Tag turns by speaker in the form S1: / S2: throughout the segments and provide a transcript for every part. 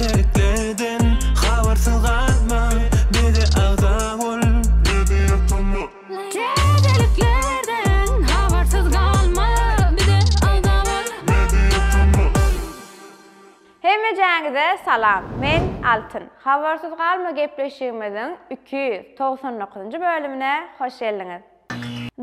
S1: Täzeliklerden habarsyz galma bize agza bol.
S2: Täzeliklerden habarsyz galma bize agza bol.
S3: Hemmejäňize salam! Men Altyn. Habarsyz galma gepleşigimiziň 299-njy bölümine hoş geldiňiz.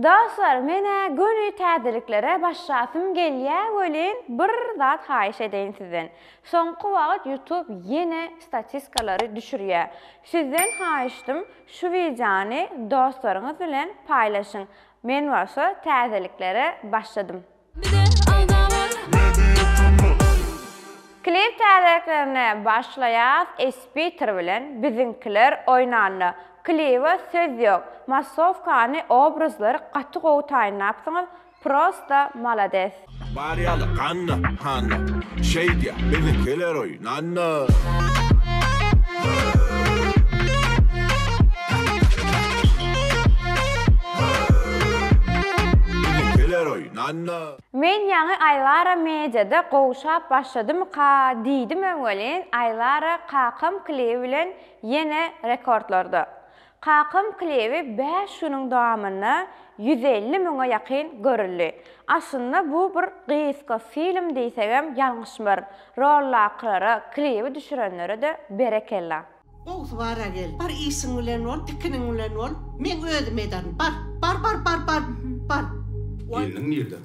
S3: Dostlar menä göni täzeliklere başlasym gelýä welin bir zat haýyş edeýin sizden. Soňky wagt ýutub ýene statiskalary düşürýä. Sizden haýyşdym şu wideony dostlaryňyz bilen paýlaşyň. Men bolsa täzeliklere başladym. Klip täzeliklerine başlaýas Espiter bilen biziňkiler oýnanda. Klibe söz ýok. Massowkany obrazlary gaty gowy taýynlapsyňyz prosta malades.
S4: Bar ýaly ganna hanna şeýdýä biziňkiler oýnanda.
S3: Men ýaňy Aýlara mediada gowşap başladymyka diýdimem welin Aýlara kakam klibi bilen ýene rekordlarda. Kakam klibi 5 günüň dowamynda 150 müňe ýakyn görüldi. Aslynda bu bir gysga film diýsegem ýalňyşmaryn. Roldakylara, klibi düşürenlere-de berekella.
S5: Gowsy bara gel. Bar işiň bilen bol, tikiniň bilen bol. Meň özüm ederin. Bar. Bar bar bar bar. Bar.
S6: Gelniň nirde?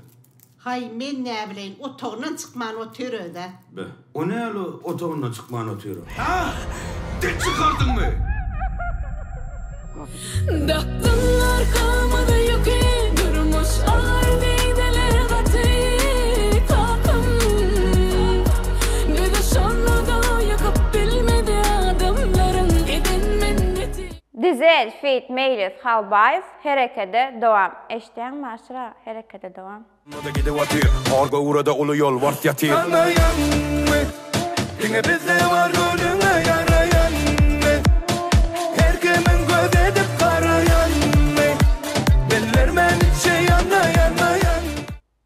S5: Haý, men näbileýin, otagyndan çykman otyr öz-ä.
S6: Be, o näl otagyndan çykman otyr?
S4: Hä? Dil çykardyňmy?
S2: Dakdyň arkamyza ýüki, durmuş agyr diýdiler gaty, kakam. Bizi şonda-da ýykyp bilmedi adamlaryň eden minneti.
S3: Dizel feat Meýlis Halbaýew herekede dowam eşitýäňmi Aşyr aga herekede dowam.
S4: Da gidip otyr, hor göwrede uly ýolbars ýatyr.
S1: Tanaýaňmy? Diňe bizde bar göwnüňe ýaraýanmy? Her kimiň göz edip garaýanmy? Bildirmän içi ýana ýana ýan.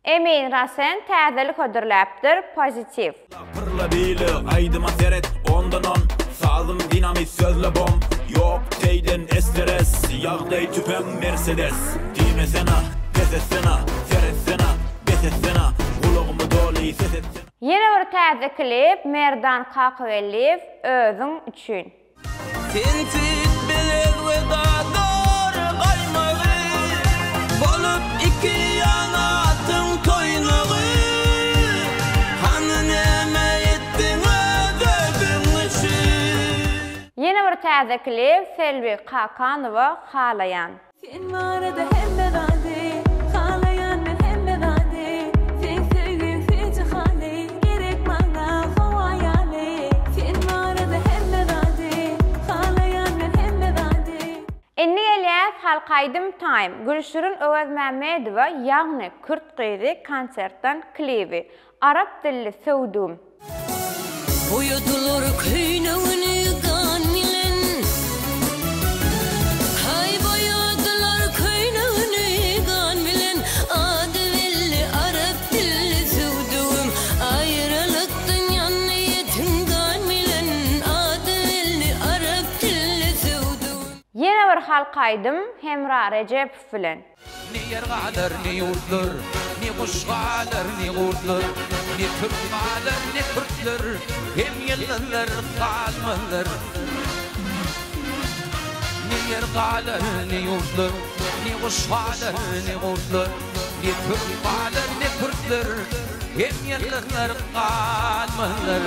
S3: Emin Rasen täzelik hödürläpdir pozitiw.
S4: Pyrla bile aýdyma seret ondan on Sazym dinamit sözle bom Ýok teýden esteres Ýagdaý tüpeň mersedes Diýmesena pes etsena Seretsena bes etsena Gulagyma doly ses etsena.
S3: Ýene bir täze klip Merdan Kakabelliýew özüň üçin.
S1: Sensiz biz elweda dor gaýmagy, Bolup iki ýana atyň toýnagy. Hany näme etdiň öz-özüň üçin?
S3: Ýene bir täze klip Selbi Kakanowa halaýan.
S2: Sen barada hemme zady, Halaýan men hemme zady. Seň söýgiň süýji haly, Gerek maňa howa ýaly. Sen barada hemme zady, Halaýan men hemme zady.
S3: Indi gelýäs halk aýdym time Gülşirin Öwezmämmedowa ýagny kürt gyzy konsertdan klibi Arap dilli söwdügim.
S2: Boýadylar köýnegini gan bilen. Haý boýadylar köýnegini gan bilen. Ady belli arap dilli söwdügim. Aýralykdan ýandy ýetim gan bilen. Ady belli arap dilli söwdügim.
S3: Ýene bir halk aýdym Hemra Rejepow bilen.
S1: Ne ýer galar, ne ýurtlar, Ne guş galar, ne gurtlar, Ne türk galar, ne kürtler, Hem ýyldyzlar galmazlar. Ne ýer galar, ne ýurtlar, Ne guş galar, ne gurtlar, Ne türk galar, ne kürtler, Hem ýyldyzlar galmazlar.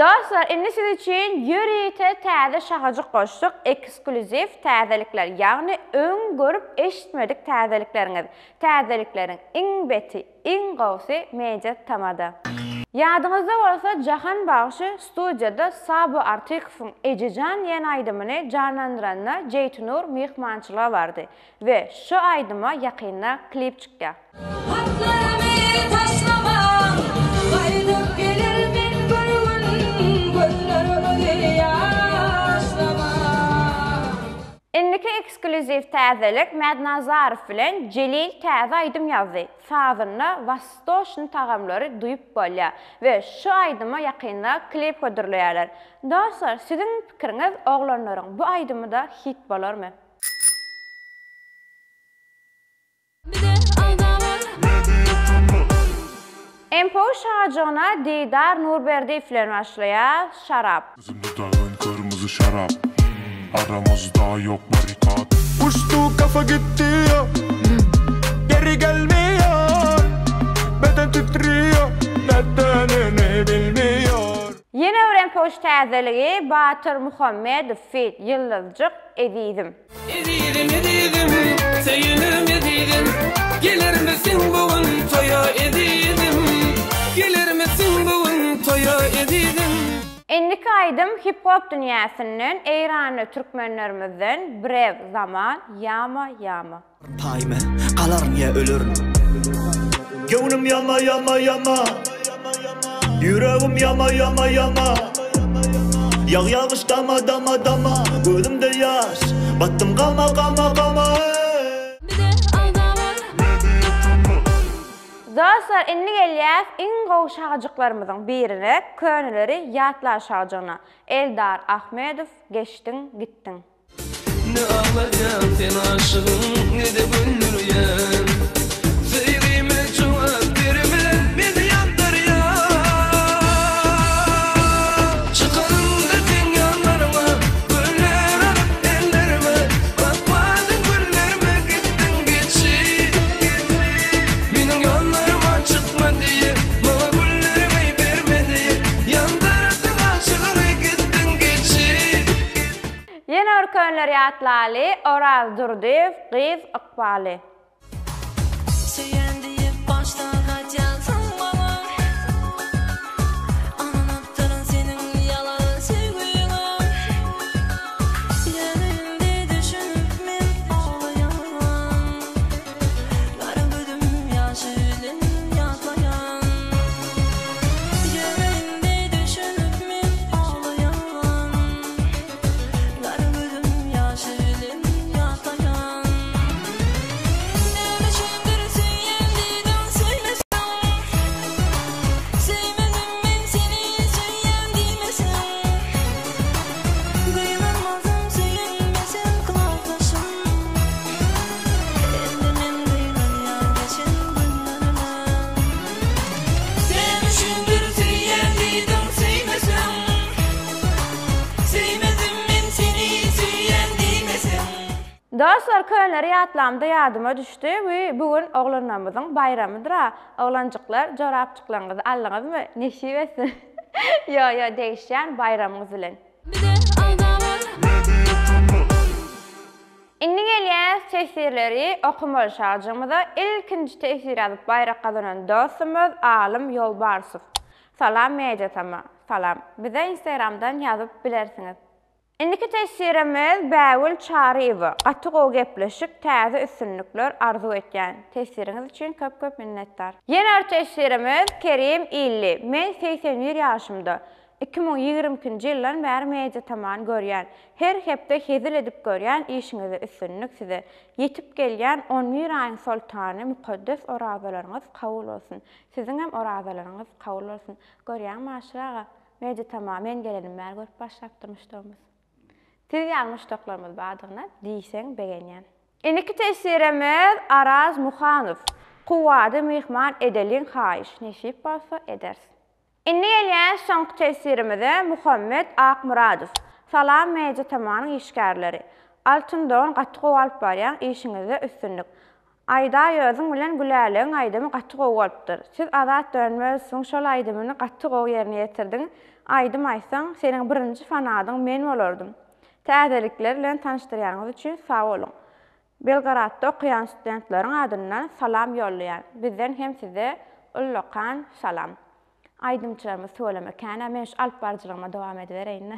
S3: Dostlar indi siz üçin ýörite täze şahajyk goşduk eksklýuziw täzelikler ýagny öň görüp eşitmedik täzelikleriňiz. Täzelikleriň iň beti iň gowsy Media Tamada. Ýadyňyzda bolsa Jahan bagşy studiýada Sabo Artykowyň Ejejan diýen aýdymyny janlandyranda Jeýtinur myhmançylyga bardy we şu aýdyma ýakynda klip çykýar.
S2: Hatlarymy taşlamaň, gaýdyp geler men bir gün, gözleriňizi ýaşlamaň.
S3: Indiki eksklýuziw. Eksklýuziw täzelik Mädnazarow bilen Jelil täze aýdym ýazdy. Sazynda wastoçny tagamlary duýup bolýar we şu aýdyma ýakynda klip hödürleýärler. Dostlar siziň pikiriňiz oglanlaryň bu aýdymy-da hit bolarmy? MPU şajygyna Didar Nurberdiýew bilen başlaýar, Şarap.
S7: Üzümli dagyn kyrmyzy şarap Aramyzda ýok barikat.
S8: Uçdy kafa gitdi ýa Geri gelmiýor Beden titriýo Nedenini bilmiýor.
S3: Ýene bir MPU täzeligi Batyr Muhammedow feat Ýyldyzjyk Ezizim.
S1: Ezizim ezizim söýenim ezizim Gelermisiň bu gün toýa ezizim Gelermisiň bu gün toýa ezizim.
S3: Indiki aýdym hip-hop dünýäsinden eýranly türkmenlerimizden Brew Zaman Ýama Ýama.
S9: Paýyma galaryn ýa ölerin.
S8: Göwnüm ýama ýama ýama Ýüregim ýama ýama ýama Ýag ýagyş dama dama dama Gözümde ýaş Batdym gama gama gama eý.
S3: Dostlar indi gelýäs iň gowy şagajyklarymyzyň birine köneleri ýatla şagajygyna Eldar Ahmedow geçdiň gitdiň.
S1: Ne agladýan sen aşygyň ne-de güldürýän Söýgime jogap bermän meni ýandyrýan Çykanymda seň ýanlaryňa güller alyp ellerime Bakmadyň güllerime gitdiň geçip Meniň ýanlaryma çykma diýip maňa gülleriňi berme diýip Ýandyrdyň aşygyňy gitdiň geçip
S3: Ýene bir könleri ýatlaly, Oraz Durdyýew, Gyz ykbaly.
S2: Söýen diýip başda gaýtýansyň maňa Ynanypdyryn seniň ýalan söýgüňe Ýöne indi düşünip men aglaýan Gara gözüm ýaşy bilen ýatlaýan Ýöne indi düşünip men aglaýan Gara gözüm ýaşy bilen ýatlaýan. Näme üçindir söýýän diýdiň söýmeseň. Söýmedim men seni söýýän diýmeseň. Gynanmazdym söýünmesem klasdaşym. Indi men gynanýan geçen günlerime.
S1: Näme üçindir söýýän diýdiň söýmeseň. Söýmedim men seni söýýän diýmeseň.
S3: Dostlar köneleri ýatlamda ýadyma düşdi bu bu gün oglanlarymyzyň baýramydyra oglanjyklar jorapjyklaryňyzy aldyňyzmy nesip etsin ýo ýo degişýän baýramyňyz bilen. Indi gelýäs teswirleri okamaly şajygymyza ilkinji teswir ýazyp baýrak gazanan dostumyz Alym Ýolbarsow. Salam Media Tama. Salam. Bize Instagramdan ýazyp bilersiňiz. Indiki teswirimiz Bägül Çaryýewa. Gaty gowy gepleşik, täze üstünlikler arzuw etýän. Teswiriňiz üçin köp köp minnetdar. Ýene bir teswirimiz Kerim Illi. Men 81 ýaşymda. 2022-nji ýyldan bäri Media Tamany görýän. Her hepde hezil edip görýän işiňizde üstünlik size. Ýetip gelýän on bir aýyň soltany mukaddes orazalaryňyz kabul bolsun. Siziňem orazalaryňyz kabul bolsun. Görýäňmi Aşyr aga, Media Tama men gelenim bäri görüp başlapdyr muşdagymyz. Siz ýaly muşdaklarymyz bardygyna diýseň begenýän. Indiki teswirimiz Araz Muhanow. Kuwwady myhman edeliň haýyş. Nesip bolsa ederis. Indi gelýäs soňky teswirimize Muhammet Akmyradow. Salam Media Tamanyň işgärleri. Altyn dogan gaty gowy alyp barýaň işiňizde üstünlik. Aýdaý özüň bilen Gülälegiň aýdymy gaty gowy bolupdyr. Siz Azat Dönmezowň şol aýdymyny gaty gowy ýerine ýetirdiň. Aýdym aýtsaň, seniň birinji fanadyň men bolardym. Täzelikler bilen tanyşdyrýanyňyz üçin sag boluň. Belgoradda okaýan studentleriň adyndan salam ýollaýan. Bizden hem size ullakan salam. Aýdymçylarymyz tüweleme känä men şu alyp baryjylygyma dowam edibereýin.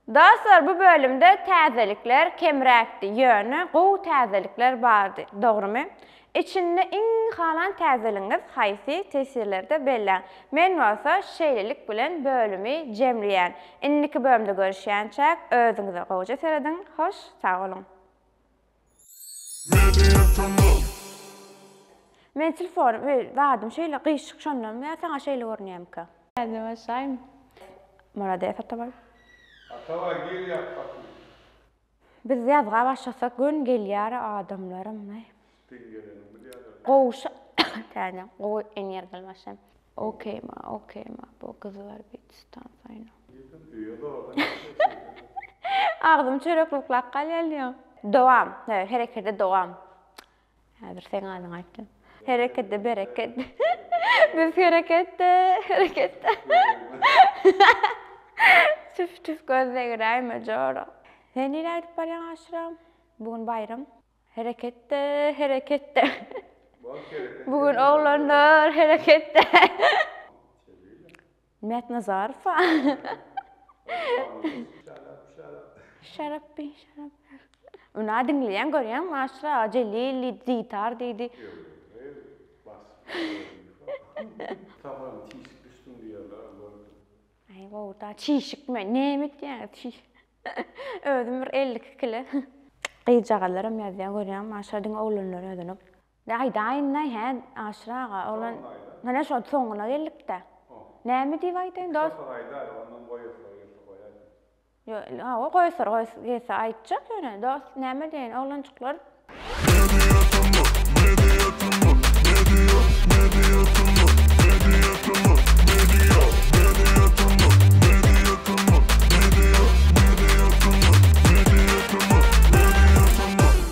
S3: Dostlar bu bölümde täzelikler kemräkdi ýöne gowy täzelikler bardy dogrymy? Içinde iň halan täzeligiňiz haýsy teswirlerde belläň. Men bolsa şeýlelik bilen bölümi jemleýän. Indiki bölümde görüşýänçäk özüňize gowja serediň hoş sag boluň. Men telefonym we zadym şeýle gyşyk şondanmy ýa saňa şeýle görünýärmikä? Täze başlaýyn. Molades Atabaý.
S10: Atabaý gir ýap gapyny.
S3: Biz ýazga başlasak gön gelýär adamlaram.
S10: Diň geleniň bilýärler.
S3: Gowy täze gowy energiýaly başlaýyn. Okey ma okey ma bu gyzlar bit stansaýna. Agzym çörek uklap galýar diýýän. Dowam, herekete dowam. Häzir seň adyňy aýtdym. Hereketde bereket. Biz hereketde, hereketde. Tüf tüf göz degiräýme jora. Sen nirä gidip barýaň Aşyram? Bu gün baýram. Hereketde, hereketde. Bu gün oglanlar hereketde. Mätnazarow. Şarap bi, şarap. Una diňleýän görýäňmi Aşyr aga Jelil diýdi, ditar diýdi.
S10: Tamam çişik düşdüň diýerler gördüm.
S3: Aý gowuda çişikmi näme etýäňiz çiş. Özüm bir 52 kile. Gyzjagazlaram ýazýar görýäňmi Aşyr diňe oglanlar ýazanok. Aýdaýynda hä Aşyr aga oglan Mine şo soňuna geldikdä. Näme diýip aýdaýyn dost?
S10: Sapar aýdaý ondan goýaslar gelse goýaýsyn.
S3: Ýo, hawa goýaslar gelse aýtjak ýöne dost näme diýeýin oglanjyklar.